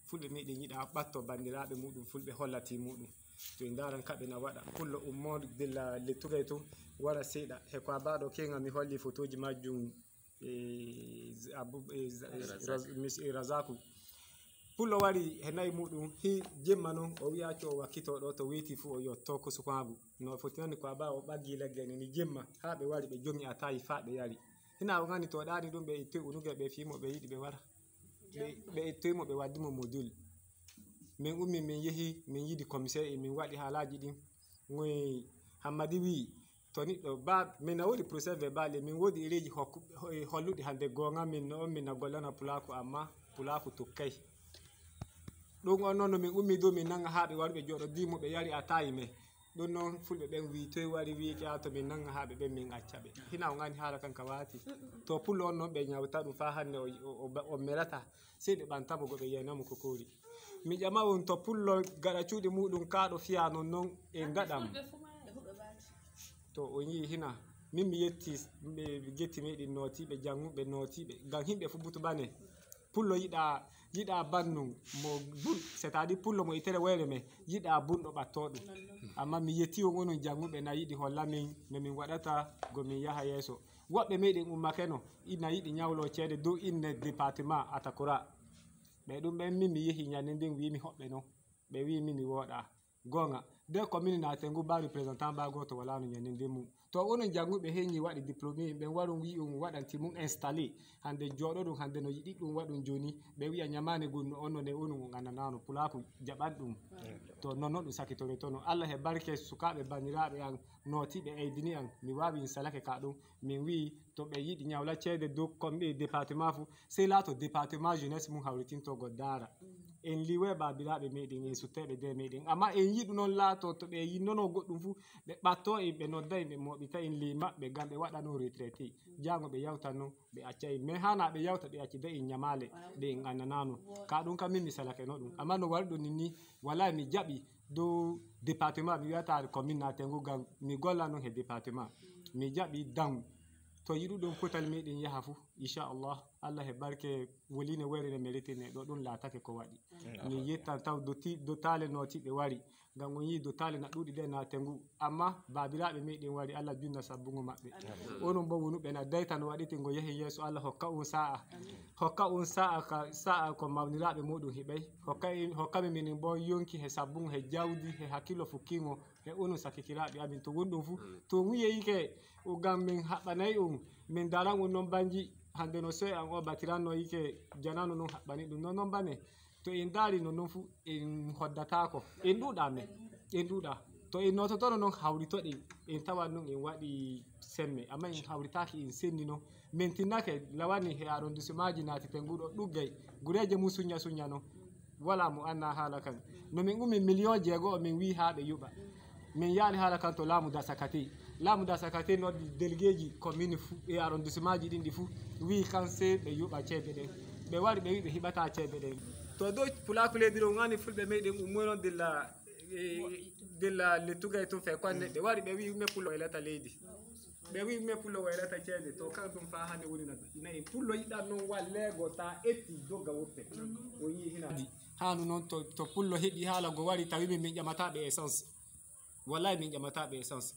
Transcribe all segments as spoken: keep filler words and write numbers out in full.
Fulɓe meɗen yiɗa ɓatto banndiraaɓe muɗum, fulɓe hollati muɗum. To en ndaran kaɓe na waɗa. Pullo ummoo dilla lettugay tun, wara seeɗa. He ko a baaɗo keŋa mi holli fotooji majjum, e, Abu-, e, Raz-, e, Razaku. Pullo wari he nayi muɗum, hi jemma non, o wi'a accu o wakkitoo ɗo, to weeti fu o yotto ko sukaagu. No foti non ko a baaɗo o ɓaggi legge ni, ni jemma, haa ɓe wari ɓe joŋi a tawi faa ɓe yari. Hina o ŋani to ɗaani ɗum ɓe ittoy unugay ɓe fii mo ɓe yiɗi ɓe wara. Ɓe, ɓe ittoy mo ɓe waddi mo module. Min ummi min yehi min yiidi commissaire e min waɗi haalaaji ɗin. Ŋoy Hammadi wi'i to niɗɗo ba min na woodi procès verbal e min woodi ereeji hokku-, ho-, holluɗi hande gooŋa min no on min na gollana pulaaku amma pulaaku tokkay. Ɗum on noon no min ummi dow min nanga haa ɓe waru ɓe jooɗodii mo ɓe yari a tawi men. Ɗum noon fulɓe ɓen wii toy wari wiiki a to min nanga haa ɓe ɓen min acca ɓe. Hina o ŋani haala kan ka waati. To pullo on noon ɓe ñawta ɗum faa hannde o, o, o, o melata. Sey ɓe ɓanta mo go ɓe yiyana mo kokoori. Mi ƴama on to pullo gaɗa cuuɗi muɗum kaa ɗo fiya non non e ngaɗam. To o yii hina. Min mi yetti ɓe getti meɗin nootiiɓe, jannguɓe nootiiɓe. Ngam himɓe fu butu bane. Pullo yiɗa, yiɗa bannun mo bun, c'est-à-dire pullo mo itere wayre men, yiɗa bunɗo ɓatto ɗum. Amma mi yetti on onon jannguɓe na yiɗi holla min no min waɗata go min yaha yeeso. Woɓɓe meɗin ummakeno, ina yiɗi ñawlo ceede dow inne département Atakura. Ɓe ɗum ɓen min mi yehi ñande ndin wiimi hoɓɓe non. Ɓe wii min mi wooɗa. Goonga. Nder commune Naate ngu ba représentant ba gooto wala no ñande ndin mum. To onon jannguɓe heñi waɗi diplôme ɓen waru wi'i on waɗanti mum installé. Hande jooɗoɗum hande no yiɗi ɗum waɗum jooni. Ɓe wi'a ñamaane gun no on no ne onon on annanano pulaaku jaɓan ɗum. To non non ɗum sakitoroytono. Allah he barke sukaaɓe banniraaɓe an nootiiɓe aidini an. Mi waawi mi salake ka ɗum. Min wi'i to ɓe yiɗi ñawla ceede dow commune département fu. Sey laato département jeunesse mum hawritinto go daara. En liwe baabiraaɓe meɗen, en sutteeɓe de meɗen. Amma en yiɗu non laato to ɓe yinnono goɗɗum fu, ɓe ɓatto en, ɓe nodda en, ɓe mooɓita en ley maɓɓe, ngam ɓe waɗano retraité. Jaango ɓe yawtanno, ɓe acca en. Mais haana ɓe yawta, ɓe accida en ñamaale, ɗe en annanano. Ka ɗum kam min mi salakeno ɗum. Amma no wari ɗum ninni, wala mi jaɓi dow département, mi wiyata commune Naate ngu, ngam mi golla non he département. Mi jaɓi dam. To yiɗuɗon potal meɗen yaha fu, inchallah, Allah he barke woliine woyre nde meritine ɗo, ɗum laatake ko waɗi. Min yettan taw dotti-, dottaale nootiiɓe wari, ngam on yii dottaale na ɗuuɗi de Naate ngu. Amma baabiraaɓe meɗen wari, Allah junna sabbungo maɓɓe. Onon bo wonuɓe na dayta no waɗiti ngo yahi yeeso, Allah hokka on sa'a. Hokka on sa'a ka, sa'a ko mawniraaɓe muɗum heɓay. Hokka en, hokka min minin bo yonki he sabbungo, he jawdi, he hakkillo fukkingo. E onon sakikiraaɓe amin to wonɗum fu, to on yeyike o ngam min haɓɓanay on, min daran on non banji, hande no soy an o batiranno yike janano non haɓɓani ɗum non non bane. To en daari non non fu en hoddataako, en ɗuuɗa men, en ɗuuɗa. To en noototono non hawritoɗen, en tawan non en waɗi semme, amma en hawritaaki en senni non. Min tinnake lawani he arrondissement ji naatiten nguɗo ɗuggay, gureeje mum suña suña non. Wala mo anna haala kan. No min ummi miliyon jeego o min wi haa ɓe yuɓa. Min yaali haala kan to laamu Dasakati. Laamu Dasakati noddi délégué ji commune fu, e arrondissement ji ɗin ɗi fu. Wi kan sey ɓe yuɓa ceede ɗen. Ɓe wari ɓe wi ɓe hiɓata ceede ɗen. To dow pulaaku leydi ɗon woni fulɓe meɗen ummoy non dilla, e, dilla lettugay tun fe konne. Ɓe wari ɓe wi me pullo waylata leydi. Ɓe wi me pullo waylata ceede. To kan ɗum fa hande woni na nayi. Pullo yiɗan non walleego ta etti dogga woppe. O yi hina. Hanu non to, to pullo heɓi haala go wari tawi min, min ƴamata ɓe essence. Wallahi min ƴamata ɓe essence.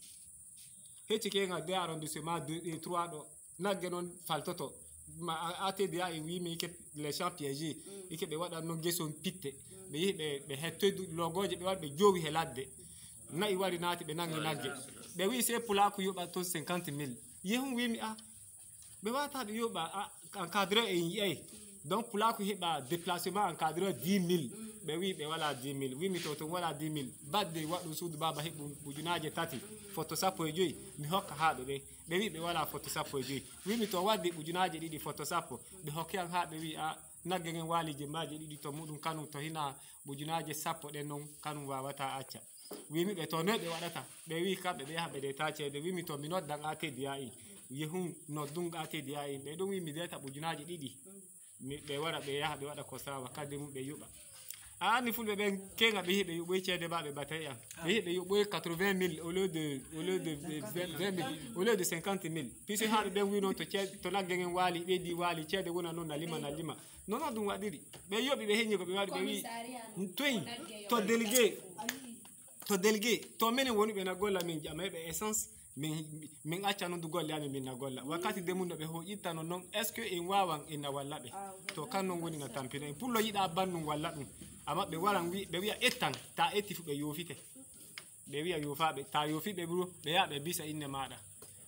Hecci ke nga deux arrondissement deux et trois ɗo. Nagge non faltoto. Ma a, a te dia e wi mi ke les champs piégés. Ike ɓe waɗan non geson pitte. Ɓe yihi ɓe, ɓe hettoy du-, logoje ɓe waɗi ɓe jowi he ladde. Na'i wari naati ɓe nangi nagge. Ɓe wi se pulaaku yoɓa ton cinquante mille. Yehun wi mi a. Ɓe wata ɓe yoɓa a, encadreur en yi'ay. Donc pulaaku heɓa déplacement encadreur dix mille. Ɓe wi ɓe wala dix mille. Wi mi to ton wala dix mille. Badde waɗu suudu baba heɓu ujunaaje tati. Foto sappo e joyi. Mi hokka haa ɓe ɓe. Ɓe wi ɓe wala foto sappo e joyi. Wi mi to waddi ujunaaje ɗiɗi foto sappo. Ɓe hokki an haa ɓe wi a nagge ngen wali jemmaje ɗiɗi to muɗum kanum to hina ujunaaje sappo ɗen non kanum wawata acca. Wimi ɓe to noy ɓe waɗata? Ɓe wi kamɓe ɓe yaha ɓe deta ceede. Wimi to mi noddan A T D A in. Yehun noddun A T D A in. Ɓe ɗum wi mi deta ujunaaje ɗiɗi. Mi, ɓe wara ɓe yaha ɓe waɗa ko sawa kadi mum ɓe yuɓa. A anndi fulɓe ɓen keeŋa ɓe yi'i ɓe yoɓoyi ceede maɓɓe batay an. Ɓe yi'i ɓe yoɓoyi quatre-vingt mille au lieu de, au lieu de, de vingt, vingt mille, au lieu de cinquante mille. Puisque haa ɓe ɓen wi noon to ceede, to nagge ngen waali, ɓeydi waali, ceede wona noon na lima, na lima. Non, non, ɗum waɗiri. Ɓe yoɓi, ɓe heñi ko ɓe waɗi, ɓe wi, toy, to délégué, to délégué, to minen woni ɓe na golla min ƴama ɓe essence, min, min acca noon du golle amin min na golla. Wakkati de mun no ɓe ho ittano noon, est-ce que en waawan en na walla ɓe? To kan noon woni na tampina en. Pullo yiɗa bannun walla ɗum. Amma ɓe waran wi, ɓe wi'a ettan, ta etti fu ɓe yoofite. Ɓe wi'a yoofaaɓe, ta yoofi ɓe buro, ɓe yaha ɓe bisa inne maaɗa.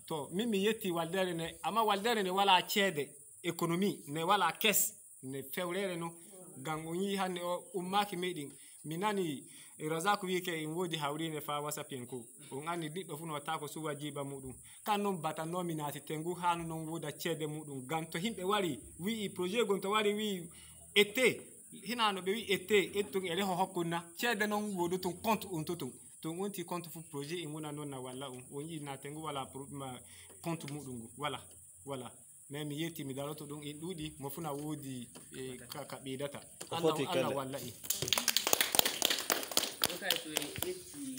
To, min mi yetti waldere ne, amma waldere ne walaa ceede, économie, ne walaa kes, ne fewrere no. Ngam on yi'i hannde o ummaaki meɗin. Mi nani Razak wi'i ke en woodi hawriinde faa WhatsApp en ko. On anndi ɗiɗɗo fu no wattaako suwa jiiba muɗum. Kan non batannoo mi naati tengu haanu non wooda ceede muɗum. Ngam to himɓe wari wi'i projet gon to wari wi'i ette. Hinaa no ɓe wi'i ette, ettun e reho hokkun na. Ceede non woodutun compte un totun. To on wonti compte fu projet en wona non na walla on. On yi'i na tengu wala pro-, ma compte muɗum ngu. Wala, wala. Mais mi yetti mi daroto ɗum en ɗuuɗi mo fu na woodi e ka, ka ɓeydata. Ko Allah, foti Allah kala. Walla en. Ɗo kay to en ƴetti